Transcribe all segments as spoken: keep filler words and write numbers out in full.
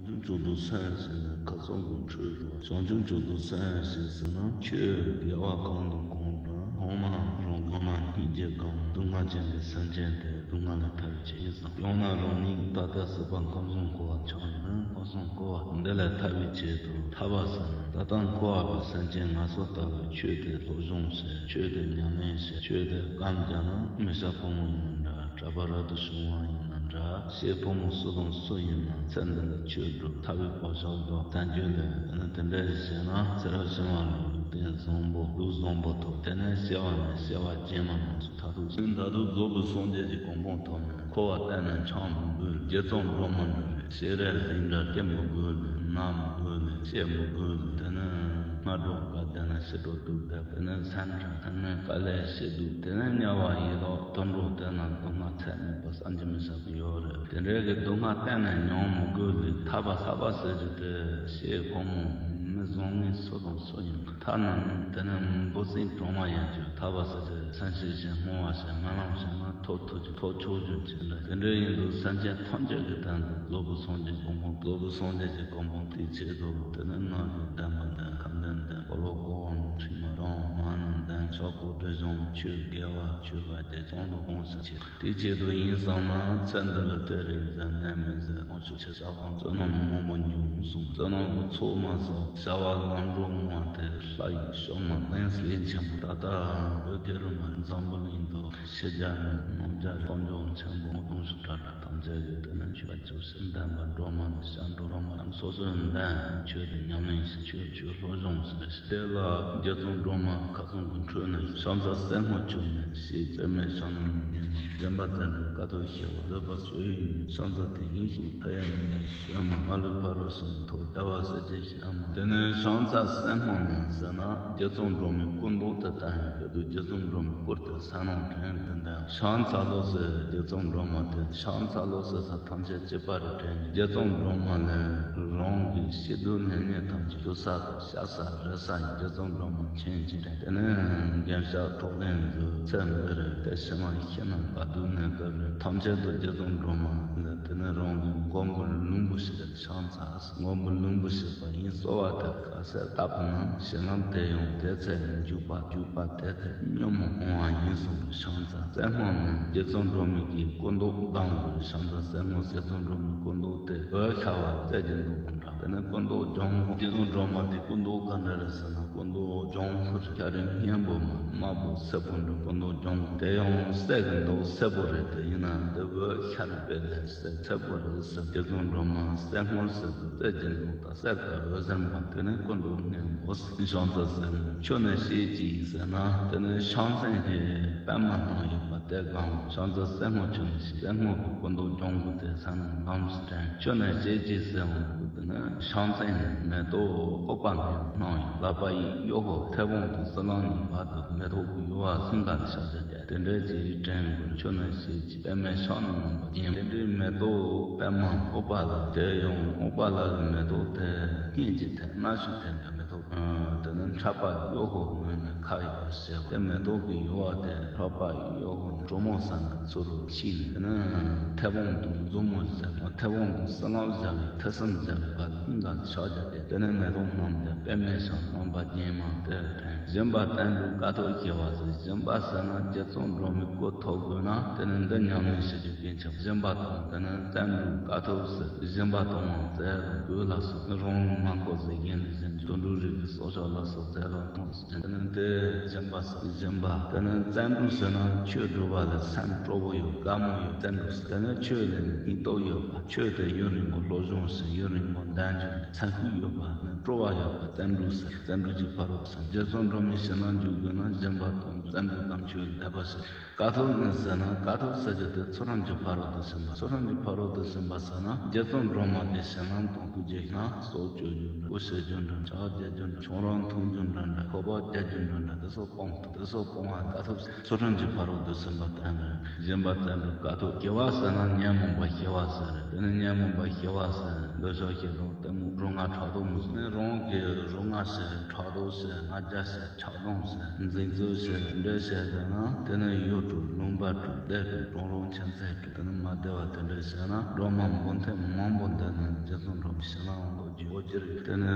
བྱང་ཆུབ་མཆོག་ཏུ་སེམས་བསྐྱེད་ནས། ཁ་སང་གི་འཕྲོས་སུ་བྱང་ཆུབ་མཆོག་ཏུ་སེམས་བསྐྱེད་ཟེར་ན། ཆོས་དགེ་བ་གང་དང་གང་དང་། གོང་མ་རང་གོང་མ་སྙིང་རྗེ་སྒོམ། སྡུག་བསྔལ་ཅན་གྱི་སེམས་ཅན་དེ་སྡུག་བསྔལ་ལས་ཐར་བའི་ཆེད་ཡིན་ཙང་། ཡང་ན་རང་ཉིད་ད་ལྟ་སྲིད་པ་ཁམས་གསུམ་འཁོར་བ་འཁྱམས་ཡོད་ན། ཁམས་གསུམ་འཁོར་བ་འདི་ལས་ཐར་བའི་ཆེད་དུ། ཐར་པ་ཟེར་ན་ད་ལྟ་འཁོར་བ་པའི་སེམས་ཅན་ང་ཚོ་ལྟ་བུས་ཆོས་དེ་སློབ་སྦྱོང་བྱེད། ཆོས་དེ་ཉམས་ལེན་བྱེད། ཆོས་དེ་གོམས་བྱས་ན། མི་སྐྱ་ཕོ་མོ་ཡིན་ན་འདྲ། གྲྭ་པ་རབ་ཏུ་བྱུང་བ་ཡིན་ན་འདྲ། སྐྱེས་ཕོ་མོ་སུ་དང་སུ་ཡིན་ན། ཚེ་འདི་ལ་ཆོས་སྒྲུབ། ཐར་པའི་གོ་ཆ་བརྡབ། བསྟན་བཅོས་ལས་ནི་དེ་འདྲ་ཞིག་བྱས་ན། ཚེ་རབས་ཕྱི་མ་ལ་ལུང་བསྟན་བཟང་པོ་ལུགས་བཟང་པོ་ཐོབ། དེ་ནས་སྐྱེ་བ་ནས་སྐྱེ་བ་རྗེས་མ་རྣམས་སུ། མཐར་ཐུག་ཟིན། མཐར་ཐུག་རྫོགས་པའི་སངས་རྒྱས་ཀྱི་གོ་འཕང་ཐོབ་ནས། འཁོར་བ་གཏན་ནས་འཁྱམས་མི་དགོས། རྗེ་བཙུན་སྒྲོལ་མ་འདྲ་བའི་ཞལ་རས་གཟིགས་འདྲ་སྐྱེ་མི་དགོས་ལ། ན་མི་དགོས་ལ། སྐྱེ་མི་དགོས་ལ། དེ་ནས་སྔ་དྲོ་ག་བསྡད་ན་ཕྱི་དྲོ་དུས་བསྡད། དེ་ནས་མཚན་འཕྲང་། དེ་ནས་དཀའ་ལས་ཞིག་འདུག་དེ་ནས་དམྱལ་བ་ཡི་དྭགས་དུད་འགྲོ་དེ་རྣམས་སྡུག་བསྔལ་ཚད་མེད་པ་བསམ་གྱིས་མི་ཁྱབ་པ་ཡོད་རེད། དེ་འདྲའི་གི་སྡུག་བསྔལ་གཏན་ནས་མྱོང་མི་དགོས་ལ། ཐར་པ་ལྷ་པ་ཟེར་རྒྱུ་དེ་སྐྱེས་ཕོ་མོ་མི་བཟང་ངན་སུ་དང་སུ་ཡིན། ཐ་ན་དེ་ནས་འབུ་སྲིན་གྲོག་མ་ཡིན་རྒྱུ། ཐར་པ་ཟེར་ཏེ་སེམས་ཤེས་ཤིང་བསྔོ་བ་ཞིག་སྨོན་ལམ་ཞིག་ན་ཐོབ་ཐུབ་ཀྱི། ཐོབ་ཆོག་རྒྱུ་ཅིག་རེད། དེ་འདྲ་ཡིན་དུས་སེམས་ཅན་ཐམས་ཅད་ཀྱི་དོན་དུ་རྫོགས་པའི་སངས་རྒྱས་གོ་འཕང་། རྫོགས་པའི་སངས་རྒྱས་ཀྱི་གོ་འཕང་དེའི་ཆེད་དུ། དེ་ནས་རྣལ་འབྱོར་བདེན་པ་ལྡན། ཁམས་ལྡན་ལྡན། འཁོར་ལོ་བསྐོར་བ་ནི་ཁྲིམས་མ་རང་མ་ནང་ལྡན། ཕྱོགས་ཀུན་སྒྲིབ་སྦྱངས་ཆོས་དགེ་བ། ཆོས་པ་དེ་ཚང་དུ་དགོངས་སུ་མཆི། དེའི་ཆེད་དུ་ཡིན་བསམ་ན། ཚེ་འདི་ལ་དེ་རིང་ཟེར་ནས་མི་ཟེར། དབང་ཕྱུག་ཆེ་ས་དབང་བཙོན་ནམ་མང་པོ་འབྱུང་གསུངས། བཙོན་ནམ་གྱི་ཚོགས་མ་སོགས་བྱ་བ་ལམ་འགྲོ་མང་བ་དེ་ལྷ་ཡི་ཤོག་མ་ལན་ལས་ཆེན་པོ། ད་ལྟ་བོད་རྒྱལ་རབས་མ་འཛམ་བུ་གླིང་དུ་ཕྱི་རྒྱལ་ནས་ནང་རྒྱལ་སྟོབས་འབྱོར་ཆེན་པོ་དུང་ཕྱུར་དྲག་དྲག་ཐམས་ཅད་ཡོད། དེ་ནས་ཆོས་ལ་ཆོས་སུ་ལྡན་པ་སྒྲོལ་མ་ནི་སྐྱབས་འགྲོ་སློབ་མ་རྣམས་སོ་སོའི་འདོད་ཆོས་དེ་ཉམས་ལེན་ཞིག་ཆོས་ཆོས་སློབ་སྦྱོང་ཞིག་དེ་ལ་རྗེ་བཙུན་སྒྲོལ་མ་ཁ་སང་གི་འཕྲོས་ནས་ཕྱག་འཚལ་སེར་སྔོ་ཆུ་ནས་ཞེས་པདྨའི་ཞལ་ནས་ཉིན་མ་སྦྱིན་པ་བཙན་པོའི་དཀའ་ཐུབ་ཞེས་པ་བཟླས་པ་སོགས་ཡིན། ཕྱག་འཚལ་དེ་ཉིད་ཞིག་ཕ་ཡ་ནས་ཞོན་མ་མ་ལུས་ཕ་རོལ་ཕྱིན་ཐོབ། རྒྱལ་བ་སྲས་བཅས་ཞལ་མ། དེ་ནས་ཕྱག་འཚལ་སེར་སྔོ་ནས་ཟེར་ན་རྗེ་བཙུན་སྒྲོལ་མའི་སྐུ་མདོག་དེ་བསྟན་ཡོད་དུས་རྗེ་བཙུན་སྒྲོལ་མའི་སྐུ་དེ་སེར་སྣ་དྲན་དེ་འདྲ། ཕྱག་འཚལ་ལོ་ཟེར་རྗེ་བཙུན་སྒྲོལ་མ་དེ། ཕྱག་འཚལ་ལོ་ཟེར་ས་ཐམས་ཅད་གཅིག་པ་རེད་དྲན། རྗེ་བཙུན་སྒྲོལ་མ་ལས་རང་གི་སྐྱིད་སྡུག་ནད་ཉེན་ཐམས་ཅད་ཞུ་ས་དང་བཤགས་ས་རེ་ས་ཡིན། རྗེ་བཙུན་སྒྲོལ་མ་མཁྱེན་ཅིང་དྲན། དེ་ནས་རྒན་ཤག་གྲོགས་རྒན་ཚོས་ཚེ་འདི་རེད་དེ་ཕྱི་མ་ཤི་ན་ག་དུས་ནས་ག་རེ་ཐམས་ཅད་དུ་རྗེ་བཙུན་སྒྲོལ་མ་ལས། དེ་ནས་རང་གི་མགོན་པོ་ལུས་པོ་ཞིག་ལ་ཕྱག་འཚལ། མགོན་པོ་ལུས་པོ་ཞིག་པ་ཡིན་གསོལ་བ་དེ་ག་ཚད་བཏབ་ན་ཞིང་ལམ་དེ་ཡང་དེ་ཚད་འཇུག་པ་འཇུག་པ་དེ་དེ་ཉོན་མོངས་སྤོང་བ་ཡིན་གསུངས་པའི་ཕྱག་འཚལ། རྩེ་མོ་ནི་རྗེ་བཙུན་སྒྲོལ་མའི་གི་སྐུ་མདོག་ལྡང་བའི་ཕྱག་འཚལ། རྩེ་མོ་རྗེ་བཙུན་སྒྲོལ་མའི་སྐུ་མདོག་དེ་འོད་ཤར་བ་རྩེ་གི་མདོག་དང་འདྲ། དེ་ནས་སྐུ་མདོག་ལྗང་གུ། རྗེ་བཙུན་སྒྲོལ་མ་དེ་སྐུ་མདོག་ག་འདྲ་རེད་ཟེར་ན། སྐུ་མདོག་ལྗང་གུ་རེད། ཤ་རིང་སྙན་པོ་མ་དམར་པོ་སེར་པོ་འདྲ། སྐུ་མདོག་ལྗང་གུ་དེ་ཡང་གསེར་གི་མདོག་སེར་པོ་རེད། དེ་ཡིན་ན་འདི་འོད་ཤར་བའི་ལས་གསེར་སེར་པོ་རེད་ཟེར། རྗེ་བཙུན་སྒྲོལ་མ་གསེར་སྔོ་ཟེར་དུས་གསེར་གྱི་མདོག་དང་གསེར་དང་འོད་ཟེར་མ། དེ་ནས་སྐུ་མདོག་སྔོན་པོ་ཟེར། ཕྱག་འཚལ་སེར་སྔོ་ཆུ་ནས་སྐྱེས་ཀྱི་ཟེར་ན། དེ་ནས་ཕྱག་མཚན་གྱི་པད་མ་བསྣམས་ཡོད་པ་དེ་གང་། ཕྱག་འཚལ་སེར་སྔོ་ཆུ་ནས་སྐྱེས། སེར་སྔོ་གི་སྐུ་མདོག་ལྗང་གུ་དེ་ས་ནས་བསྣམས་སུ་དྲན། ཆུ་ནས་སྐྱེས་ཀྱི་ཟེར་འོང་དུས་དེ་ནས་ཕྱག་མཚན་ནི་མེ་ཏོག་ཨུཏྤལ་གྱིས་བསྣམས་ཡོད། ལག་པ་ཡི་གཡོ་སྒོ་མཐེ་བོང་དང་སྲིན་ལག་གཉིས་བར་དུ་མེ་ཏོག་གི་ཡུ་བ་ཟུང་ག་ལ་ཕྱག་རྒྱ་བསྐྱེད། དེ་འདྲའི་ཅིག་དྲན་དགོས། ཆུ་ནས་སྐྱེས་ཀྱི་པདྨའི་ཕྱག་ནི་བསྣམས་པ་བརྒྱན། དེ་འདྲའི་མེ་ཏོག་པདྨ་ཨུཏྤལ་དེ་ཡང་ཨུཏྤལ་གྱི་མེ་ཏོག་དེ་སྙན་གྱི་ཐད་སྣ་ཞིག་ཐད་འདྲ་མེ་ཏོག་དེ་ནི་ཁྲག་པ་གཡོ་སྒོ་ངོས་ནས་ཁ་ཡོད་པར་བྱེད། དེ་མེ་ཏོག་གི་ཡུ་བ་དེ་ཁྲག་པ་གཡོ་སྒོ་ནས་གྲོ་མོ་ཟ་ན་ཚུ་རུ་ཕྱིན་ནས། དེ་ནི་མཐེ་བོང་དང་མཛུབ་མོ་བཞག་པ། མཐེ་བོང་དང་སྲིན་ལག་བཞག་པའི་ཐུར་གསུམ་བཞག་པའི་བར་ལ་ཀུན་དགའ་ཕྱག་རྒྱ་བསྐྱེད། དེ་ནས་མེ་ཏོག་བསྣམས་ཏེ་པདྨའི་ཞལ་བསྣམས་པ་བརྒྱན་མ་དེ་དྲན། སྦྱིན་པ་བརྟན་པོའི་དཀའ་ཐུབ་ཞེས་པ་ཟེར། སྦྱིན་པ་ཟེར་ན་རྗེ་བཙུན་སྒྲོལ་མའི་སྐུ་ཐོབ་དགོས་ན་དེ་ནི་འདི་ཉམས་ལེན་བྱེད་རྒྱུ་རྐྱེན་ཆེ། སྦྱིན་པ་གཏོང་། དེ་ནི་བརྟན་པོའི་དཀའ་ཐུབ་ཟེར། སྦྱིན་པ་གཏོང་བ་མཛད་དགོས་ལ་སོགས། རང་མ་འཁོར་ཟེར་གཞན་ལ་སྦྱིན། དུད་འགྲོ་རིགས་ཀྱི་སྲོག་ཆགས་ལ་སོགས་མཛད་ལ་གཏོང་ཟེར། དེ་ནི་དེ་སྦྱིན་པ་ཟེར། སྦྱིན་པ། དེ་ནི་བརྩོན་འགྲུས་ཟེར་ན་ཆོས་སྒྲུབ་པ་ལ་སེམས་སྤྲོ་བོ་ཡོད། དགའ་མོ་ཡོད། བརྩོན་འགྲུས་ཟེར། དེ་ནི་ཆོས་ལ་སྙིང་སྟོབས་ཡོད་པ། ཆོས་དེ་ཡུན་རིང་པོ་སློབ་སྦྱོང་བྱེད། ཡུན་རིང་པོ་འདོན་རྒྱུ་ལ་སེམས་ཤུགས་ཡོད་པ་ནི་སྤྲོ་བ་ཡོད་པ། བརྩོན་འགྲུས་ཟེར། བརྩོན་འགྲུས་ཀྱི་ཕ་རོལ་ཏུ་ཕྱིན། རྗེ་བཙུན་སྒྲོལ་མའི་ཞལ་ལ་འཇུག་དགོས་ན་སྦྱིན་པ་དང་བརྩོན་འགྲུས་དང་ཆོས་ལ་དད་པ་བྱེད། དཀའ་ཐུབ་ནི་ཟེར་ན་དཀའ་ཐུབ་ཟེར་རྒྱུ་དེ་ཚུལ་ཁྲིམས་ཀྱི་ཕ་རོལ་ཏུ་ཕྱིན་པ། ཚུལ་ཁྲིམས་ཀྱི་ཕ་རོལ་ཏུ་ཕྱིན་པ་ཟེར་ན་རྗེ་བཙུན་སྒྲོལ་མ་གི་ཞལ་ལམ་དང་ཐུགས་རྗེ་ན་སྲོག་གཅོད་རྒྱུ་འདྲ། སྐུ་གཤེགས་རྒྱུ་འདྲ། ཕྱག་རྒྱ་རྒྱུ་འདྲ། ཁྱོད་རང་མཐོང་རྒྱུ་འདྲ་འདྲ། ཁོག་པ་རྒྱ་རྒྱུ་འདྲ་འདྲ། དེ་ཚོ་སྤོང་ཐུབ། དེ་ཚོ་སྤོང་བ་དཀའ་ཐུབ། ཚུལ་ཁྲིམས་ཀྱི་ཕ་རོལ་ཏུ་ཕྱིན་པ་དང་སྦྱིན་པ་བརྩོན་འགྲུས་དཀའ་ཐུབ། དགེ་བ་ཟེར་ན་ཉོན་མོངས་པ་ཞི་བ་ཟེར། དེ་ནི་ཉོན་མོངས་པ་ཞི་བ་ཟེར་འདོད་ཆགས་ཞེ་སྡང་གཏི་མུག་རུ་ང་ཕྲག་དོག་མི་བཟོ་ནི། རང་གི་རུ་ང་ཞེས་ཕྲག་དོག་ཞེས་ང་རྒྱལ་ཞེས་ཆགས་སྡང་ཞེས་འཛིན་རྩོད་ཞེས་འདྲེ་ཞེས་ཟེར་ན། དེ་ནི་ཡུལ་དྲུག་ལུང་པ་དྲུག་སྡེ་དྲུག་གྲོང་རོང་ཁྱིམ་མཚེས་དྲུག་དེ་ནི་མ་བདེ་བ་དེ་འདྲ་ཞེས་ན། སྒྲོལ་མ་འབུམ་ཐེར་མང་པོ་འདི་ནི་ རྗེ་བཙུན་སྒྲོལ་མའི་གཞན་ལམ་འགོག་རྒྱུ། འོ་སྤྱིར་དེ་ནི་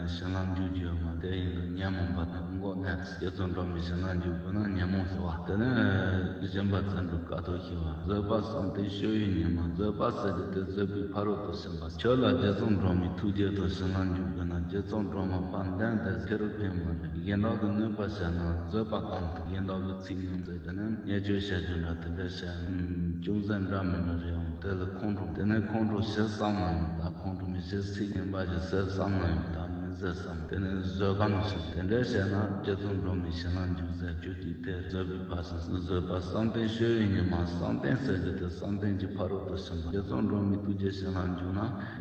གཞན་ལམ་འཇུག་རྒྱུ་ཡོད་མ་རེད། དེ་ཡིན་དུས་ཉོན་མོངས་པ་དང་འགོག་ནས། རྗེ་བཙུན་སྒྲོལ་མའི་གཞན་ལམ་འཇུག་དགོས་ན་ཉོན་མོངས་ཟད་པ། དེ་ནི་སྦྱིན་པ་བརྩོན་འགྲུས་དཀའ་ཐུབ་ཞི་བ། བཟོད་པ་བསམ་གཏན་སྤྱོད་ཡུལ་ཉིད་མ། བཟོད་པ་ཟེར་རྒྱུ་དེ་བཟོད་པའི་ཕ་རོལ་ཏུ་ཕྱིན་པ། ཁྱོད་ལ་རྗེ་བཙུན་སྒྲོལ་མའི་ཐུགས་རྗེ་དང་གཞན་ལམ་འཇུག་དགོས་ན། རྗེ་བཙུན་སྒྲོལ་མ་ཕར་འདོན་ཏེ་ཁེ་རུ་ཕན་མ་རེད། གཞན་དག་གི་གནོད་པ་བྱས་ན་བཟོད་པ་བཏང་དང་། གཞན་དག་གི་ཚིག་ངན་ཟེར་དེ་ནི་བརྙས་བཅོས་བྱ་རྒྱུ་འདྲ་དེ་འདྲ་བྱས། ཅུང་ཟད་འདྲ་མི་འདྲ་རེད་འོང་། དེ་ལ་ཁོང་ཁྲོ། དེ་ནས་ཁོང་ཁྲོ་ཞི་བསམ་ན་ཡང་ད་ཁོང་ཁྲོ་མི་ཞི། ཚིག་ངན་པ་ཞིག་ཟེར་བསམ་ན་ཡང་ད་མི་ཟེར་བསམ། དེ་ནས་བཟོད་སྒོམ་ཞིག་དེ་འདྲ་བྱས་ན་རྗེ་བཙུན་སྒྲོལ་མའི་གཞན་ལམ་འཇུག་ཟེར་རྒྱུ་དེ་ཕེ་རེད། བཟོད་པའི་ཕ་ཕྱིན། བཟོད་པ་བསམ་གཏན་སྤྱོད་ཡུལ་ཉིད་མ། བསམ་གཏན་ཟེར་རྒྱུ་དེ་བསམ་གཏན་གྱི་ཕ་རོལ་ཏུ་ཕྱིན་པ། རྗེ་བཙུན་སྒྲོལ་མའི་ཐུགས་རྗེ་གཞན་ལམ་འཇུག་ན་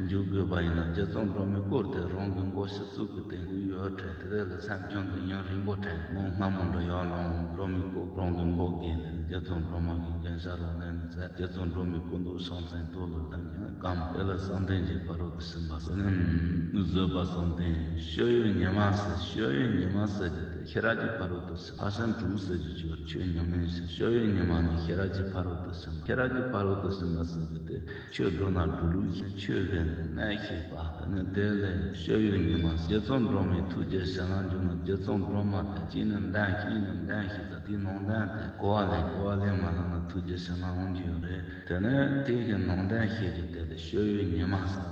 འཇུག་དགོས་པ་ཡིན་ན། རྗེ་བཙུན་སྒྲོལ་མའི་སྐོར་དེ་རང་གི་མགོ་ཕྱི་གཙུག་གི་སྟེང་དབུས་ཡོད་དྲན། དེ་རེ་ལ་མཚམས་རྒྱུན་དུ་ཡུན་རིང་པོ་དྲན། ལོ་སྔ་མོ་འདྲ་ཡོད་རུང་སྒྲོལ་མའི་སྐུ་རང་གི་མགོ་བགད་ནས་རྗེ་བཙུན་སྒྲོལ་མ་གི་མགོན་ཞྭ་རོ་ལངས་མཛད། རྗེ་བཙུན་སྒྲོལ་མའི་སྐུ་མདོག་ཕྱག་མཚན་ཐུགས་ལ་ལྡན་གྱི་སྒོམ། དེ་ལ་བསམ་གཏན་གྱི་ཕ་རོལ་ཏུ་ཕྱིན་པ་ཟེར་ནས། བཟོད་པ་བསམ་གཏན་སྤྱོད་ཡུལ་ཉིད་མ་ཟེར། སྤྱོད་ཡུལ་ཉིད་མ་ཟེར་རྒྱུ་དེ་ཤེས་རབ་ཀྱི་ཕ་རོལ་ཏུ་ཕྱིན། ཕར་ཕྱིན་དྲུག་ཟེར་རྒྱུ་ཆོས་ཉམས་ལེན་བྱེད། སྤྱོད་ཡུལ་ཉིད་མ་ནི་ཤེས་རབ་ཀྱི་ཕ་རོལ་ཏུ་ཕྱིན་པ། ཤེས་རབ་ཀྱི་ཕ་རོལ་ཏུ་ཕྱིན་པ་ཟེར་རྒྱུ་དེ། ཆོས་སྒྲུབ་ན་སྒྲུབ་ལུགས་ཤེས། ཆོས་བྱེད་ན་གནས་ཤེས་པ། དེ་ནི་དེ་ལས་སྤྱོད་ཡུལ་ཉིད་མ། རྗེ་བཙུན་སྒྲོལ་མའི་ཐུགས་རྗེ་གཞན་ལམ་འཇུག་ན། རྗེ་བཙུན་སྒྲོལ་མ་དེ་གཅིག་ནི་འདོན། གཉིས་ནི་འདོན་ཤེས་ཙང་དེའི་ནང་དོན་དེ་གོ་བ་ལེན། གོ་བ་ལེན་མ་ཐུབ་ན་ཐུགས་རྗེ་གཞན་ལམ་འོང་རྒྱུ་ཡོད་རེད། དེ་ནི་དེ་གི་ནང་དོན་ཤེས་རྒྱུ་དེ་ལ་སྤྱོད་ཡུལ་ཉིད་མ་ཟེར།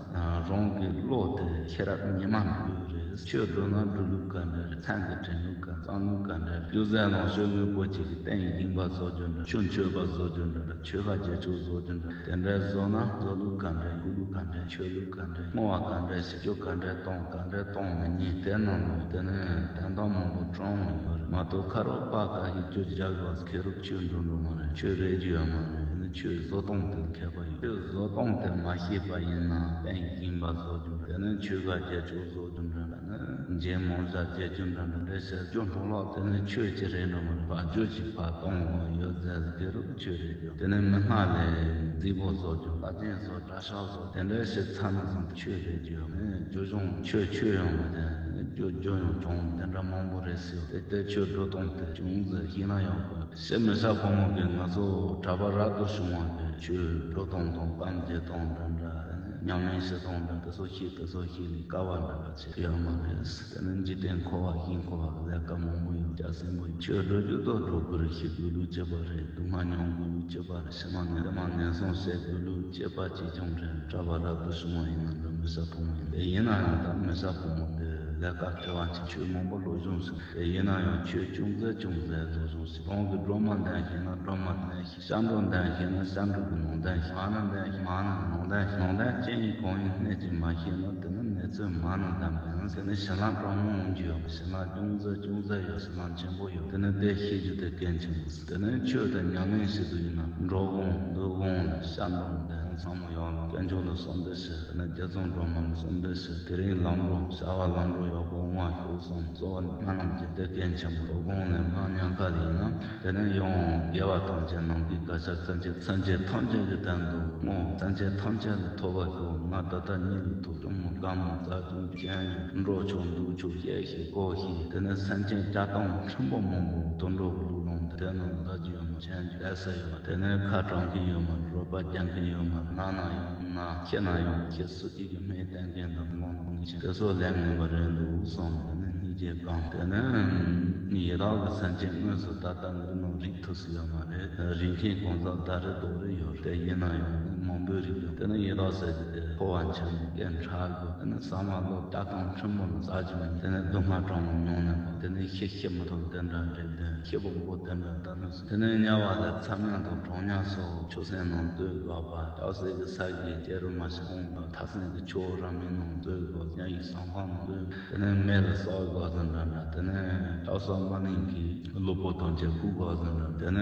རང་གི་བློ་དེ་ཤེས་རབ་ཉིད་མ་འདུས་རེད། ཆོས་སྒྲུབ་ན་སྒྲུབ་ལུགས་ག་འདྲ་རེད། མཚན་གྱི་དྲན་ལུགས་ག། བསམ་ལུགས་ག་འདྲ་རེད། རྒྱུ་མཚན་ནང་ཆོས་དངོས་པོ་གཅིག་གི་རྟེན་ཡིན་པ་བཟོ་རྒྱུ་འདྲ། ཆོས་མཆོད་པ་བཟོ་རྒྱུ་འདྲ། ཆོས་ཁ་རྗེས་ཆོས་བཟོ་རྒྱུ་འདྲ། དེ་འདྲ་བཟོ་ན་བཟོ་ལུགས་ག་འདྲ། འགུག་ལུགས་ག་འདྲ། ཆོད་ལུགས་ག་འདྲ། བསྔོ་བ་ག་འདྲ་ཞིག། རྒྱུ་ག་འདྲ་གཏོང་། ག་འདྲ་གཏོང་མི་ཉན། དེ་རྣམས་ལ་དེ་ནི་དོན་དག་མང་པོ་བགྲང་ཡོད་རེད་མ་གཏོགས། ཁ་རོག་པ་ཁ་ཤས་རྒྱུ་རྒྱག་དགོས། ཁེ་རུབ་ཆོས་འགྲོ་འགྲོ་མ་རེད། ཆོས་རེད་རྒྱུ་ཡོད་མ་རེད། དེ་ནི་ཆོས་བཟོ་སྟངས་དེ་མཁས་པ་ཡོད། ཆོས་བཟོ་སྟངས་དེ་མ་ཤེས་པ་ཡིན་ན་རྟེན་ཡིན་པ་བཟོ་རྒྱུ་འདྲ། དེ་ནི་ཆོས་ཁ་རྗེས་ཆོས་བཟོ་རྒྱུ་འདྲ། ནི་རྗེས་མོ་ཟ་བྱེད་རྒྱུ་འདྲ་འདྲ་འདྲ་བྱས། རྒྱུ་འཕྲོ་ལོག་དེ་ནི་ཆོས་ཅི་རེད་འགྲོ་མ་རེད། བ་རྒྱུ་ཅི་ཕ་གཏོང་བ་ཡོད་ཟེར། དེ་རུ་ཆོས་རེད་རྒྱུ། དེ་ནི་མི་སྣ་ལས་རྫིག་པོ་བཟོ་རྒྱུ། བླ་ཆེན་བཟོ། གྲྭ་ཤག་བཟོ། དེ་འདྲ་བྱས་ཚར་ན་བཟང་། ཆོས་རེད་རྒྱུ། ནི་རྒྱུ་སྦྱོང་ཆོས་ཆོས་ཡོང་བ་དེ་ནི་རྒྱུ་རྒྱུ་ཡང་སྦྱོང་། དེ་འདྲ་མང་པོ་རེད་ཟེར། དེ་ལྟར་ཆོས་འགྲོ་སྟངས་དེ་ཅུང་ཟད་ཤེས་ན་ཡག་པོ། ཞེས་མི་ཤ་ཕོ་མོ་གིས་ང་ཚོ་གྲྭ་པ་རབ་ཏུ་བྱུང་བ་དེ་ཆོས་འགྲོ་སྟངས་དང་གཏམ་བརྗོད་སྟངས་འདྲ་འདྲ། ཉམས་ལེན་བྱེད་སྟངས་འདྲ། དེ་ཚོ་ཤེས། དེ་ཚོ་ཤེས་ནས་དཀའ་བ་འདྲ་བ་ཆེ་ཡོད་མ་རེད། དེ་ནི་འཇིག་རྟེན་འཁོར་བ་ཞེན་ཁོག་པ་ལས་ཀ་མང་པོ་ཡོད། སྐྱ་སེར་མོ་ཡོད། ཆོས་སྒྲུབ་རྒྱུ་དང་སྒྲུབ་དགོས་རེད། ཤེས་དགོས་ལུགས་གཅིག་པ་རེད། སྡུག་བསྔལ་མྱོང་དགོས་ལུགས་གཅིག་པ་རེད། ཕྱི་མ་ངན་པ་ངན་སོང་སེལ་དགོས་ལུགས་གཅིག་པ་གཅིག་རྐྱང་རེད། གྲྭ་པ་རབ་ཏུ་བྱུང་བ་ཡིན་ན་འདྲ། མི་ཤ་ཕོ་མོ་ཡིན། དེ་ཡིན་ན་ཡང་ད་མི་ཤ་ཕོ་མོ་དེ་ལས་ཀ་བྲེལ་བ་ཆེ། ཆོས་མང་པོ་སློབ་སྦྱོང་བྱུང་། དེ་ཡིན་ན་ཡང་ཆོས་ཅུང་ཟད་ཅུང་ཟད་སློབ་སྦྱོང་བྱས། རང་གི་སྒྲོལ་མ་འདོན་ཤེས་ན་སྒྲོལ་མ་འདོན་ཤེས། ཞབས་འགྲོ་འདོན་ཤེས་ན་ཞབས་འགྲོ་གི་ནང་དོན་ཤེས། མ་ཎི་འདོན་ཤེས། མ་ཎི་ནང་དོན་ཤེས། ནང་དོན་ཅི་ཡིན་གང་ཡིན་སྣེ་གཅིག་མ་ཤེས་ན་དེ་ནི་ནེ་ཙོའི་མ་ཎི་འདོན་པ་ཡིན། དེ་ནི་ཞི་ལམ་གྲང་མོ་འོང་རྒྱུ་ཡོད། ཞི་ལམ་ཅུང་ཟད་ཅུང་ཟད་ཡོད། ཞི་ལམ་ཆེན་པོ་ཡོད། དེ་ནི་དེ་ཤེས་རྒྱུ་དེ་གལ་ཆེན་པོ། དེ་ནི་ཆོས་དེ་ཉམས་ལེན་བྱེད་དུ་ཡིན་ན་འགྲོ་དགོང་འདུག་དགོང་ལ་ཞབས་འགྲོ་འདོན། ཚང་མ་ཡོད་ལ་དཀོན་མཆོག་ལ་གསོལ་འདེབས་ཞུ། དེ་ནི་རྗེ་བཙུན་སྒྲོལ་མ་ལ་གསོལ་འདེབས་ཞུ། དེ་རིང་ལམ་འགྲོ་བྱ་བ་ལམ་འགྲོ་ཡག་པོ་ཡོང་བ་ཤོག་གསུངས། གཙོ་བོ་ལ་སྨོན་ལམ་གྱི་དེ་གལ་ཆེན་པོ། འགྲོ་དགོང་ནས་ལྷང་ཉམས་ཁ་ལ་ཡིན་ན། དེ་ནས་ཡང་དགེ་བ་ཐམས་ཅད་ནམ་མཁའི་གར་ཞབས་སེམས་ཅན། སེམས་ཅན་ཐམས་ཅད་ཀྱི་དོན་དུ་བསྔོ། སེམས་ཅན་ཐམས་ཅད་ལ་ཐོབ་པར་ཤོག་ང་ད་ལྟ་གཉིད་ལ་ཐུག་གྲང་མོ་དགའ་མོ་འཛག་ཅུང་ཅན་ཡོད། འགྲོ་ཆོག་འདུག་ཆོག་བཤད་ཤེས་གོ་ཤེས། དེ་ནས་སེམས་ཅན་བརྒྱ་སྟོང་ཁྲི་འབུམ་མང་པོ་དུད་འགྲོ་གི་ལུས་ལོངས་དེ་ནང་ལ་རྒྱུ་ཡོད་མ་ཅན་ཡོད། ལས་ས་ཡོད། དེ་ནས་ཁ་དྲང་མཁན་ཡོད་མ། རོགས་པ་རྒྱག་མཁན་ཡོད་མ། ན་ན་ཡོང་ན་ཁྱེད་ན་ཡོང་ཁྱེད་སུ་གཅིག་གི་སྨན་བསྟེན་མཁན་དང་དབང་གནང་མཁན་དེ་ཚོ་ལས་ངན་པ་རེད་འདུག་བསམ། དེ་ནས་སྙིང་རྗེ་སྒོམ། དེ་ནས་ཡི་དྭགས་ཀྱི་སེམས་ཅན་དངོས་སུ་ད་ལྟ་འདི་ནང་རིགས་ཐུབ་སུ་ཡོད་མ་རེད། རིགས་མཁན་གང་ཟག་ད་རེ་དོག་རེ་ཡོད་རེད། དེ་ཡིན་ན་ཡང་ནི་མང་པོའི་རིགས་ཡོད། དེ་ནས་ཡི་དྭགས་ཟེར་གྱི་དེ་ཕོ་བ་ཆེན་པོ་སྐད་ཕྲ་དགོས། དེ་ནས་ཟ་མ་ལོ་བརྒྱ་སྟོང་ཁྲི་འབུམ་ཟ་རྒྱུ་མ་ཡིན། དེ་ནས་སྡུག་བསྔལ་གྲང་མོ་མྱོང་ནས་དེ་ནས་ཤི་ཤི་མི་ཐུབ་དེ་འདྲ་རེད། དེ་ཤི་བོ་མགོ་དེ་འདྲ་ལྟ་ནས་སོང་། དེ་ནས་དམྱལ་བ་ལ་མཚམས་མྱང་དང་གྲང་དམྱལ་སོགས་ཆུ་སྲིན་ནང་སྡོད་དགོས་པ། ལྕགས་སྲེག་གི་ས་གི་སྐྱེ་རུ་མ་ཞིག་འོང་བ། ཐག་སྲིན་གྱི་ཆུ་བོ་རང་མིའི་ནང་སྡོད་དགོས། དམྱལ་བའི་ཟངས་ཁང་ནང་སྡོད། དེ་ནས་མེ་ལ་སྲེག་དགོས་ཟེར་འདྲ་འདྲ། དེ་ནས་ལྕགས་སྲེག་མ་ནིང་གི་གློ་བུར་དོན་བྱེད་བཀུག་དགོས་ཟེར་འདྲ། དེ་ནས་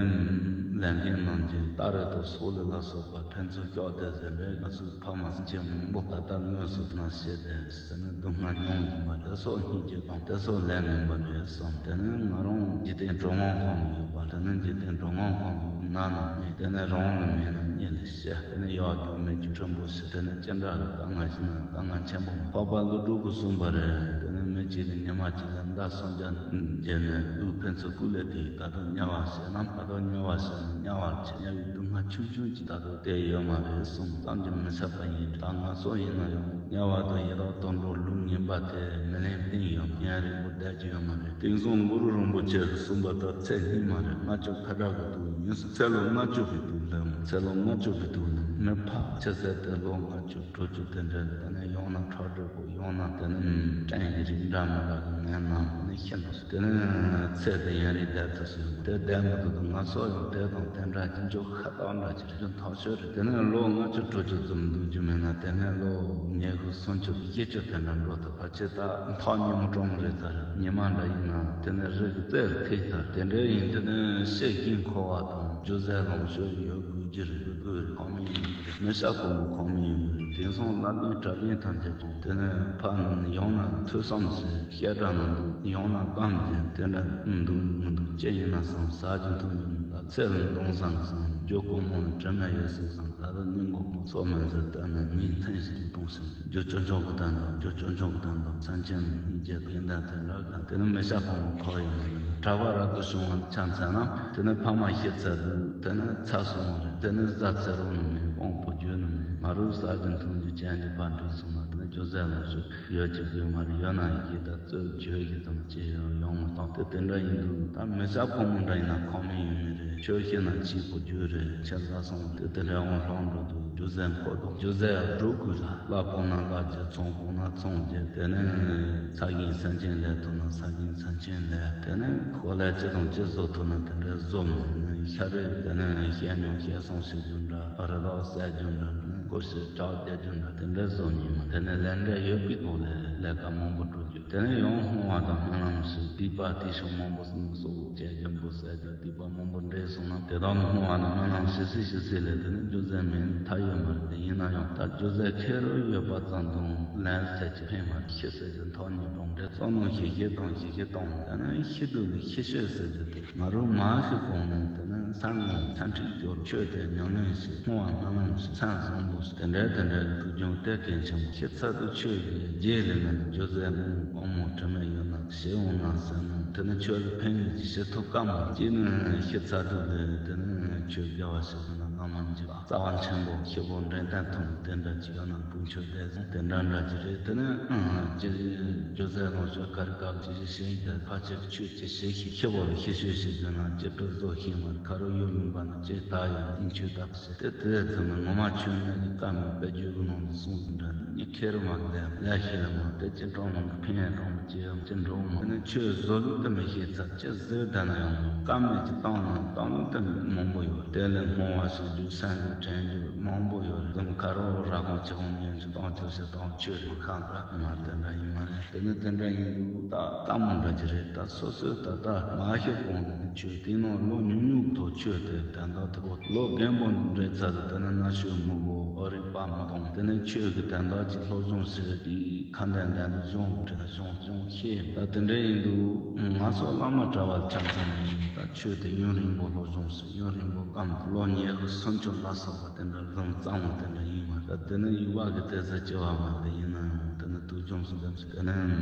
ལས་མཁན་རྣམས་ཀྱིས་སྟ་རེ་དང་སོག་ལེ་ལ་སོགས་པ་ཕན་ཚུན་སྐྱོགས་དེ་ཟེར་འདྲ། ང་ཚོའི་ཕ་མ་སེམས་ཅན་མང་པོ་ད་ལྟ་དངོས་སུ་ན་ཤེས་ཏེ། དེ་ནི་སྡུག་བསྔལ་མྱོང་བཞིན་པ་དེ་སོགས་སྙིང་རྗེ་དང་དེ་སོགས་ལས་ངན་པ་རེད་བསམ། དེ་ནི་ང་རང་འཇིག་རྟེན་གྲུབ་དབང་ཁང་ནས་ཡོད་པ། དེ་ནི་འཇིག་རྟེན་གྲུབ་དབང་ཁང་གི་ནང་ན་གཉིད། དེ་ནི་རང་ལ་མེད་ན་གཉིད་ལ་ཤི། དེ་ནི་ ཡག་རྒྱུ་མེད་རྒྱུ་ཕྲན་བུ་ཞིག་དེ་ནི་ཅི་འདྲ་རེད། དཀའ་ངལ་ཞིག་ན་དཀའ་ངལ་ཆེན་པོ་མ། འཕགས་པ་ཀླུ་སྒྲུབ་ཀྱིས་གསུངས་པ་རེད། དེ་ནི་མི་གཅིག་གིས་ཉི་མ་གཅིག་ལ་མདའ་སུམ་བརྒྱ་བརྒྱབ་ནས་དབུགས་ཕན་ཚུན་བཀུག་ལས་དེ་ད་དུང་དམྱལ་བ་ཟེར་ན་ད་དུང་དམྱལ་བ་ཟེར་ན་དམྱལ་བར་ཆེ། དམྱལ་བའི་སྡུག་བསྔལ་ཆུང་ཆུང་ཅིག་ད་དུང་སྟེར་ཡོད་མ་རེད་གསུངས། བསམ་གྱིས་མི་ཁྱབ་པ་ཡིན། ད་ང་སོགས་ཡིན་ན་ཡང་དམྱལ་བ་དང་ཡི་དྭགས་དུད་འགྲོ་ལུག་ངན་པ་དེ་མི་ལེན་གཏན་ཡོད་མ་རེད། ཡུན་རིང་པོ་བསྡད་རྒྱུ་ཡོད་མ་རེད། དེང་སང་གུ་རུ་རིན་པོ་ཆེ་གིས་གསུངས་པ་ལྟར་ཚེ་སྔོན་མ་རེད། ལྔ་བཅུ་ཕྲག་གི་དུས་ཡིན་སྲིད། ཚེ་ལོ་ལྔ་བཅུ་གི་དུས་ལ་ཚེ་ལོ་ལྔ་བཅུ་གི་དུས་ལ་མི་ཕལ་ཆེ་ས་དེ་ལོ་ལྔ་བཅུ་དྲུག་ཅུ་དེ་འདྲ་དེ་ནས་ཡང་ན་ཁྲག་དྲི་པོ་ཡང་ན་དེ་ནས་སྐྲན་གྱི་རིགས་འདྲ་མི་འདྲ་གི་ངན་ནམ་ནི་ཤི་འགྲོ། དེ་ནས་ཚེ་དེ་ཡུན་རིང་བསྡད་ཐུབ་སྲིད། དེ་བསྡད་མི་ཐུབ་དུས་ང་ཚོ་ཡང་དེ་དང་དེ་འདྲ་ཅི་འཇོག་ཤ་སྟག་འདྲ་ཅིག་རྒྱུ་མཐའ་ཤོར་རེད། དེ་ནས་ལོ་ལྔ་བཅུ་དྲུག་ཅུ་ཙམ་འདུག་རྒྱུ་མེད་ན་དེ་ནས་ལོ་ཉི་ཤུ་སུམ་ཅུ་བཞི་བཅུ་དེ་འདྲ་འགྲོ་ཐུབ། ཕལ་ཆེར་ད་ཐག་ཉེ་མོ་གྲོངས་རེད་ད། ཉི་མ་འདྲ་ཡིན་ན་དེ་ནས་རི་གི་རྩེར་ཐིག་ད། དེ་འདྲ་ཡིན་དེ་ནས་ཤེས་ཀྱིན་འཁོར་བ་དང་རྒྱུ་ཟས་ལོངས་སྤྱོད་ཡོད་དགོས་རྒྱུ་རེད། དགོས་རེད། ཁོམ་མིན་ཡིན་གྱི་རེད། མི་ཤ་ཁོ་མོ་ཁོམ་མིན་ཡིན་གྱི་རེད། དེང་སང་ལབ་ལན་གྲབས་ལན་ཐམས་ཅད་ཀྱང་དེ་ནས་ཕ་ནང་ནས་ཡང་ན་ཐོས་བསམ་ཟེར་བཤད་གྲྭ་ནང་འདུག་ཡང་ན་སྒམ་ཟེར་དེ་འདྲ་འདུག་མི་འདུག་ཅི་ཡིན་ན་བསམ། ཟ་རྒྱུ་འཐུང་རྒྱུ་མེད་ལ་ཚེ་ལ་འདང་བཟང་བསམ། རྒྱུ་ཀོ་མོ་ནི་དྲི་མ་ཡོད་སྲིད་བསམ། ད་ལྟ་ནི་མགོ་མོ་སོ་མ་ཟེར་ལྟ་ན་མིའི་མཐུན་ཞིག་གཏོང་ཞིང་། རྒྱུ་ཅོ་ཅོ་གི་དང་དང་རྒྱུ་ཅོ་ཅོ་གི་དང་དང་སེམས་ཅན་སྙིང་རྗེ་ཡིན་དང་དེ་འདྲ་གང་དེ་ནི་མི་ཤ་ཕོ་མོ་ཁོ་ཡིན་ནི་གྲྭ་པ་རབ་ཏུ་བྱུང་བ་ཆ་མཚན་ན་དེ་ནི་ཕ་མ་ཤི་ཚར་དུས་དེ་ནི་ཚ་སོང་བ་རེད། དེ་ནི་བཟའ་ཚེ་རོགས་ནི་མེད། དབང་པོ་བརྒྱུད་ནི་མེད། མ་རུ་ཟ་རྒྱུ་འཐུང་རྒྱུ་ཅན་གྱི་ཕ་འདྲེ་སོང་ན་དེ་ནི་རྒྱུ་ཟས་ལ་ཞུགས་ཡོད་ཀྱི་དགོས་མ་རེད། ཡོད་ན་ཡི་གེ་དང་རྩོད་བརྗོད་ཀྱི་དང་ཅི་ཡང་ཡོང་མི་གཏོང་དེ་དེ་འདྲ་ཡིན་དུས་ད་མི་ཤ་ཕོ་མོ་འདྲ་ཡིན་ན་ཁོམ་མིན་ཡོད་མི་རེད། ཆོས་ཤེས་ན་ཕྱིས་པོ་རྒྱུ་རེད། ཆེ་ས་སོང་དེ་དེ་ལས་འོང་ལྷོང་འགྲོ་དུས་རྒྱུ་ཟས་མཁོ་དང་རྒྱུ་ཟས་སྒྲུབ་དགོས་ལ་ལ་ཕོག་ན་ལ་རྒྱུ་ཚོང་ཕོག་ན་ཚོང་རྒྱུ་དེ་ནས་ས་གིན་སེམས་ཅན་ལས་ཐུབ་ན་ས་གིན་སེམས་ཅན་ལས་དེ་ནས་ཁོ་ལས་ཅི་དང་ཅི་བཟོ་ཐུབ་ན་དེ་འདྲ་བཟོ་མི་ཤ་རེད། དེ་ནས་བཤད་མྱོང་བཤད་སོང་ཞིག་རྒྱུ་འདྲ་རི་དྭགས་བསད་རྒྱུ་འདྲ་ནས་ཁོ་ཞིག་བྲག་རྒྱག་རྒྱུ་འདྲ་དེ་འདྲ་བཟོ་མྱོང་མ། དེ་ནས་ལས་འབྲས་ཡོད་པའི་ཐོག་ལས་ལས་ཀ་མང་པོ་སྒྲུབ་རྒྱུ། དེ་ནས་ཡང་སྔོ་བ་དང་སྨོན་ལམ་ཞིག་སྡིག་པ་དེ་ཤོག་མང་པོ་སོང་སོ་བྱས་རྒྱུ་འབུ་ཟད་རྒྱུ་སྡིག་པ་མང་པོ་འདྲེས་སོང་ན་དེ་དག་ནི་སྔོ་བ་དང་སྨོན་ལམ་ཞིག་སྲིད་ཞིག་སྲིད་ལས་དེ་ནི་རྒྱུ་ཟས་མེད་མཐའ་ཡོད་མ་རེད། དེ་ཡིན་ན་ཡང་ད་རྒྱུ་ཟས་ཁེ་རུ་ཡོད་པ་ཙམ་དང་ལན་ཟད་ཀྱི་ཕན་མ་རེད། ཤི་ཟད་ཀྱི་མཐོ་ཉིད་གྲོང་འདྲེ་བསམ་མནོ་ཞིག་ཞིག་དང་ཞིག་ཞིག་གཏོང་དེ་ནི་ཤི་དུས་ལ་ཤི་ཤོས་ཟེར་རྒྱུ་དེ། ང་རང་མ་ཤི་གོང་ནས་དེ་ནས་མཚན་ངོ་མཚན་ཁྲིད་སྐྱོར་ཆོས་དེ་ཉམས་ལེན་ཞིག་སྔོ་བ་སྨོན་ལམ་ཞིག་མཚན་བཟང་པོ་ཞིག་དེ་འདྲའི་དེ་འདྲའི་ཐུགས་སྦྱོང་གཏེར་གལ་ཆེན་པོ་ཤི་ཚར་དུས་ཆོས་ཀྱི་རྗེས་ལས་ནས་རྒྱུ་ཟས་མང་པོ་དྲི་མ་ཡོད་ན་ཞི་འོང་ན་ཟེར་ན་དེ་ནི་ཆོས་ལ་ཕན་ཡོན་ཅིག་ཞི་ཐུབ་ཀ་མ་ཅིག་ནི་ཤི་ཚར་དུས་ལས་དེ་ནི་ཆོས་དགེ་བ་ཞིག་ཟེར་ན་ང་མ་འཇིག་རྩ་བ་ཆེན་པོ་ཤི་བོ་འདྲེན་བསྟན་ཐུབ་དེ་འདྲ་ཅིག་ཡོད་ན་བུ་ཆོས་དེ་བཟང་དེ་འདྲ་འདྲ་ཅིག་རེད། དེ་ནི་ཅི་རྒྱུ་ཟས་ལོངས་སྤྱོད་ག་རེ་ག་རེ་ཅི་ཞིག་ཤེས་ཀྱི་ཕལ་ཆེར་ཆོས་ཅི་ཞིག་ཤེས་ཤི་བོ་ལ་ཤི་ཤོས་ཤིག་ཟེར་ན་ཅི་སྤྲོ་བཟོ་ཤེས་མ་ཁ་རུ་ཡོད་མིན་པ་ན་ཅི་ད་ཡོད་ཡིན་ཆོས་ད་ཟེར་དེ་དེ་ཚོ་ནི་ངོ་མ་ཆོས་མེད་ཀྱི་བཀའ་མེད་པའི་རྒྱུད་ཀྱི་ནང་དུ་གསུངས་ཟིན་འདྲ་ནི་ཁེ་རུ་མ་གི་ལས་ལས་ཤེས་ལ་མ་དེ་ཅི་གྲོང་ནང་གི་ཕན་ཡ་གྲོང་གི་ཅི་ཡང་ཅི་འགྲོ་མ་དེ་ནི་ཆོས་བཟོ་ལུགས་དེ་མི་ཤེས་ཚར་ཅི་ཟེར་ད་ན་ཡང་བཀའ་མེད་ཀྱི་བཏང་ན་བཏང་ལུགས་དེ་མང་པོ་ཡོད། དེ་ལས་སྨོན་བ་ཞིག་རྒྱུ་སེམས་ཀྱི་དྲན་རྒྱུ་མང་པོ་ཡོད་རེད། དེ་ཁ་རུ་ར་ཁོང་ཅི་ཁོང་ཉན་ཅི་གཏོང་ཅི་ཞིག་གཏོང་ཆོས་རིག་ཁང་ག་མ་དེ་འདྲ་ཡིན་མ་རེད། དེ་ནི་དེ་འདྲ་ཡིན་དུས་ད་ལྟ་མོ་འདྲ་ཅི་རེད། ད་སོ་སོའི་ད་ལྟ་མ་ཤི་གོང་ནས་ཆོས་དེ་ནང་ལོ་ཉུང་ཉུང་ཐོག་ཆོས་དེ་དན་རྟགས་ཐུབ་པོ་ལོ་རྒན་པོ་འདྲ་ཚར་དུ་དེ་ནི་ན་ཆོས་མི་གོ་ཨོ་རིག་པ་མི་གཏོང་དེ་ནི་ཆོས་ཀྱི་དན་རྟགས་ཀྱི་སློབ་སྦྱོང་ཟེར་དེ་ཁ་འདན་འདན་དུ་སྦྱོང་དགོས་དྲན་སྦྱོང་སྦྱོང་ཤེས། ད་དེ་འདྲ་ཡིན་དུས་ང་ཚོ་བླ་མ་གྲྭ་བ་ཆ་ཚང་ནས་ད་ཆོས་དེ་ཡུན་རིང་པོ་སློབ་སྦྱོང་ཟེར་ཡུན་རིང་པོ་སྐམ་ལོ་ཉི་ཤུ་སུམ་ཅུ་ལ་སོགས་པ་དེ་འདྲ་ལམ་གཙང་བ་དེ་འདྲ་ཡིན་མ་རེད། དེ་ནི་ཡུ་བ་གི་ལྟས་ས་ལྕི་བ་མ་དེ་ཡིན་ན་ཡང་དེ་ནི་དུག་ཅུང་སུ་འདེམས་སུ་དེ་ནི་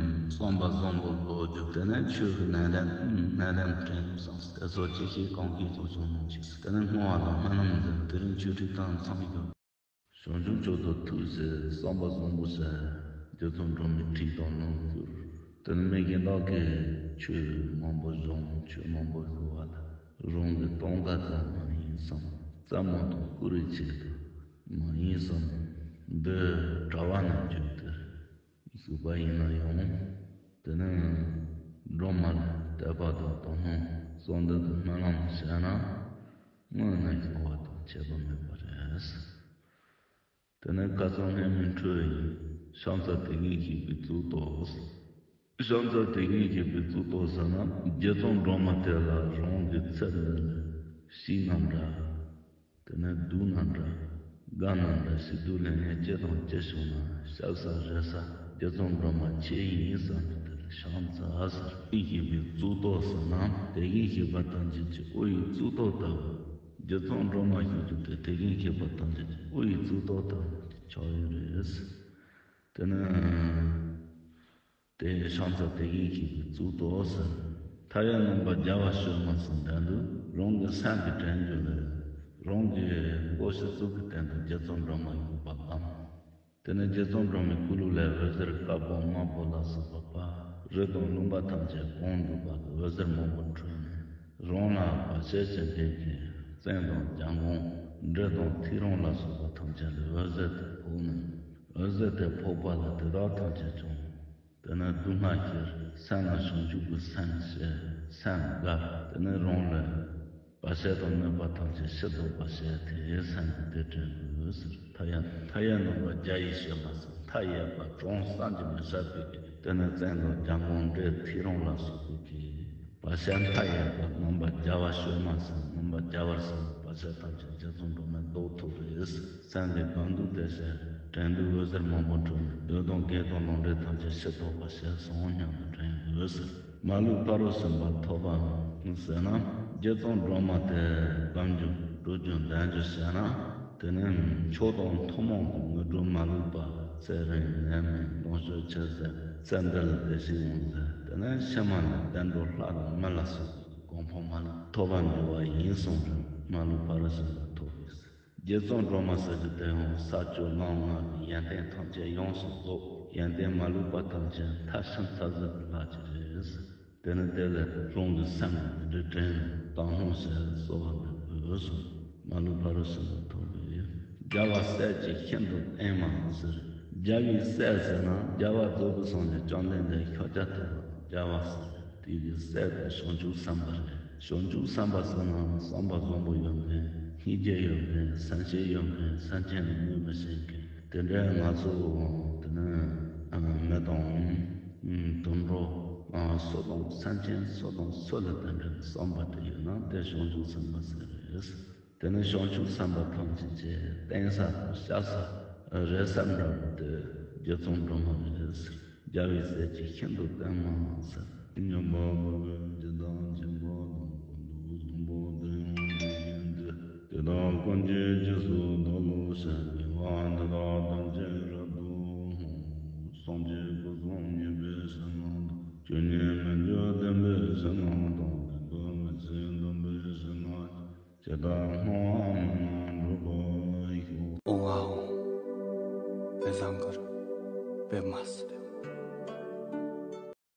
བསམ་པ་བཟང་པོ་ལོ་རྒྱུ་དེ་ནི་ཆོས་ཀྱི་གནད་དོན་གནད་དོན་དྲན་བསམ་སུ་དེ་ཚོ་ཅི་ཞིག་གང་གིས་ཚོགས་ཆུང་གནང་ཞིག་སུ་དེ་ནི་སྔོ་བ་དང་སྨོན་ལམ་འཛིན་དེ་རིང་ཆོས་ཁྲིད་དང་མཚམས་སྦྱོར། བྱང་ཆུབ་མཆོག་ཏུ་ཐུགས་བརྩེ་བསམ་པ་བཟང་པོ་ཟད། རྒྱ་མཚོ་འགྲོ་མི་ཁྲིད་དང་ལམ་ཟུར། དེ་ནི་མི་གཞན་དག་གིས་ཆོས་མང་པོ་སྦྱོང་ཆོས་མང་པོ་ཞུ་བ་ལ་རང་གི་གཏོང་ཁ་ཙམ་མ་ཡིན་བསམ། རྩ་མོ་དང་བཀུར་རེ་ཆེད་དུ་མ་ཡིན་བསམ། འདི་གྲྭ་བ་རྣམས་ཀྱི་འདིར་ཞུགས་པ་ཡིན་ན་ཡང་དེ་ནི་སྒྲོལ་མ་ལ་དད་པ་དང་དོ་སྣང་གསོལ་འདེབས་དང་སྨོན་ལམ་བྱས་ན་དངོས་གནས་ཞུ་བ་དང་ཁྱད་པར་མེད་པ་རེད། དེ་ནས་ཁ་སང་སྔས་མའི་འཕྲོས་ཡིན། ཕྱག་འཚལ་དེ་ཉིད་ཞེས་པའི་གཙུག་ཏོར། ཕྱག་འཚལ་དེ་ཉིད་ཞེས་པའི་གཙུག་ཏོར་ཟེར་ན་རྗེ་བཙུན་སྒྲོལ་མ་དེ་ལ་རང་གི་ཚེ་འདི་ལ་ཤི་ན་འདྲ། དེ་ནས་སྡུག་ན་འདྲ། དགའ་ན་འདྲ་ཞིག་སྡུག་ལེན་ཡས་ཅི་དང་ཅི་བྱུང་ན་ཞབས་ས་རེ་ས་རྗེ་བཙུན་སྒྲོལ་མ་ཁྱེད་ཡིན་བསམ་ནས་དེ་ལ་ཕྱག་འཚལ་ཟེར། དེ་ཉིད་ཞེས་པའི་གཙུག་ཏོར་ཟེར་ན་དེ་ཉིད་ཞེས་པ་དང་རྗེ་ཀྱི་དབུ་ཡི་གཙུག་ཏོར་ལྟ་བུ། རྒྱལ་ཚོགས་སྒྲོལ་མ་ཞུ་རྒྱུ་དེ་དེ་གིན་མཁས་པ་ཐམས་ཅད་ཀྱི་དབུ་ཡི་གཙུག་ཏོར་དུ་ཆགས་ཡོད་རེད། དེ་ནི་དེ་ཕྱག་འཚལ་དེ་གིན་མཁས་པའི་གཙུག་ཏོར་ཟེར། མཐའ་ཡས་རྣམ་པར་རྒྱལ་བ་བྱོན་མ་ཟེར་འདྲ་འདུག་རང་གི་སེམས་ཀྱི་དྲན་རྒྱུ་ལས་རང་གི་མགོ་ཕྱི་གཙུག་གི་སྟེང་དུ་རྒྱལ་ཚོགས་སྒྲོལ་མ་ཡོད་པ་དང་། དེ་ནས་རྒྱལ་ཚོགས་སྒྲོལ་མའི་སྐུ་ལུས་ལས་འོད་ཟེར་དཀར་པོ་དམར་པོ་ལ་སོགས་པ་དཔལ་རི་དང་ལུང་པ་ཐམས་ཅད་གང་འདུག་པ་དུ་འོད་ཟེར་མང་པོ་འཕྲོས་ནས་རང་ལ་བར་ཆད་ཅན་ཐེབས་ཀྱི་བཙན་དང་རྒྱལ་འགོང་འདྲེ་དང་ཐེའུ་རང་ལ་སོགས་པ་ཐམས་ཅད་ལ་འོད་ཟེར་དེ་ཕོག་ནས་འོད་ཟེར་དེ་ཕོག་པ་ལ་དེ་དག་ཐམས་ཅད་ཀྱང་དེ་ནས་སྡུག་བསྔལ་ཞི་སེམས་ལ་བྱང་ཆུབ་ཀྱི་སེམས་སྐྱེ། སེམས་དགའ། དེ་ནས་རང་ལ་བར་ཆད་དང་གནོད་པ་ཐམས་ཅད་ཕྱིར་ལྡོག་པར་བྱས་ཏེ་སེམས་ཀྱི་བདེ་དྲན་དགོས་ཟེར། མཐའ་ཡས་མཐའ་ཡས་རྣམ་པར་རྒྱལ་བའི་ཞལ་མ་ཟེར། མཐའ་ཡས་པ་གྲངས་བསམ་གྱིས་མི་ཁྱབ་པའི་དེ་ནས་བཙན་དང་རྒྱལ་འགོང་འདྲེ་ཐེའུ་རང་ལ་སོགས་པའི་བར་ཆད་མཐའ་ཡས་པ་རྣམ་པར་རྒྱལ་བར་བྱོན་མ་ཟེར། རྣམ་པར་རྒྱལ་བར་སོགས་པའི་བར་ཆད་ཐམས་ཅད་རྒྱལ་ཚོགས་སྒྲོལ་མས་བཟློག་ཐུབ་པས་ཟེར། སེམས་ཀྱི་དགའ་སྡུག་དེ་བཞིན་དྲན་འདུག་འོད་ཟེར་མང་པོ་འཕྲོས་ནས་གདོན་དང་བགེགས་དང་ནང་འདྲེན་ཐམས་ཅད་ཕྱིར་ལྡོག་པར་བྱས་སོང་སྙམ་དུ་དྲན་དགོས་ཟེར། མ་ལུས་ཕ་རོལ་ཕྱིན་པ་ཐོབ་པ་ཟེར་ན། རྒྱལ་ཚོགས་སྒྲོལ་མ་དེ་སྒོམ་རྒྱུ་སྒྲུབ་རྒྱུ་འདོན་རྒྱུ་བྱས་ན། དེ་ནས་མཆོག་དང་ཐུན་མོང་གི་དངོས་གྲུབ་མ་ལུས་པ་ཚེ་རིང་ནད་མེད་ལོངས་སྤྱོད་ཆེ་ཟེར། ཚེ་འདི་ལ་བདེ་ཞིང་ཡོང་ཟེར། དེ་ནས་ཕྱི་མ་ལ་བསྟན་འགྲོ་ལྷ་དང་མི་ལ་སོགས་པའི་གོ་འཕང་མ་ལུས་ཐོབ་པར་འགྱུར་བ་ཡིན་གསུངས་རེད། མ་ལུས་ཕ་རོལ་ཕྱིན་པ་ཐོབ་པས། རྒྱལ་ཚོགས་སྒྲོལ་མ་ཟེར་རྒྱུ་དེ་ཡང་ས་བཅུ་ལམ་ལྔ་གི་ཡོན་ཏན་ཐམས་ཅད་ཡོངས་སུ་རྫོགས། ཡོན་ཏན་མ་ལུས་པ་ཐམས་ཅད་མཐར་ཕྱིན་མཐར་གཟིགས་ཀྱི་ལྷ་ཅིག་རེད། དེ་ནི་དེ་ལས་རང་གི་སེམས་ལ་འདི་འདྲའི་དྲན་ནས་དག་སྣང་བྱས་གསོལ་བ་འདེབས་དགོས་སོ། མ་ལུས་ཕ་རོལ་ཕྱིན་པ་ཐོབ་པས། རྒྱལ་བ་སྲས་ཀྱིས་ཤིན་ཏུ་བསྟེན་མ་ཟེར། རྒྱལ་བའི་སྲས་ཟེར་ན་རྒྱལ་བ་རྫོགས་པའི་སངས་རྒྱས་བཅོམ་ལྡན་འདས་ཤཱཀྱ་ཐུབ་པ་རྒྱལ་བ་ཟེར། དེ་གི་སྲས་དེ་བྱང་ཆུབ་སེམས་དཔའ་རེད། བྱང་ཆུབ་སེམས་དཔའ་ཟེར་ན་བསམ་པ་བཟང་པོ་ཡོད་མཁན། སྙིང་རྗེ་ཡོད་མཁན། སེམས་ཤེས་ཡོད་མཁན། སེམས་ཅན་ལ་གནོད་མི་བྱེད་མཁན། དེ་འདྲའི་ང་ཚོ་དེ་ནི་མི་དང་། དུད་འགྲོ། སུ་དང་སེམས་ཅན་སུ་དང་སུ་ལ་དེ་འདྲའི་བསམ་པ་དེ་ཡོད་ན་དེ་བྱང་ཆུབ་སེམས་དཔའ་ཟེར་རེད། དེ་ནི་བྱང་ཆུབ་སེམས་དཔའ་ཐམས་ཅད་ཀྱི་བརྟེན་ས་དང་བཤགས་ས་རེད་བསམ་འདྲ་བོ་དེ་རྒྱལ་ཚོགས་སྒྲོལ་མ་རེད་ཟེར། རྒྱལ་བའི་སྲས་ཀྱིས་ཤིན་ཏུ་བསྟེན་མ་ཟེར། སྙོམས་པར་བུ་གུ་ཇི་ལྟར་འཇིག་པ་དང་། ཀུན་ཏུ་བཟང་པོ་དེ་ཡང་དེ་བཞིན་ཏེ། དེ་དག་ཀུན་གྱི་རྗེས་སུ་བདག་སློབ་ཕྱིར། དགེ་བ་འདི་དག་ཐམས་ཅད་རབ་ཏུ་བསྔོ། སངས་རྒྱས་སྐུ་གསུམ་བརྙེས་པའི་ཕྱིར་ན་དང་། སྐྱེ་གཉེན་མི་འགྱུར་བརྟན་པའི་ཕྱིར་ན་དང་། བདེན་པར་མི་ཕྱིན་དམ་པའི་ཕྱིར་ན། ཇི་ལྟར་སྨྲ་བ་སྨྲ་ན་འགྲུབ་པར་ཤོག། ཨོ་ཝའོ། དཔེ་བཟང་གི་རེད། དཔེ་མ་སྲིད།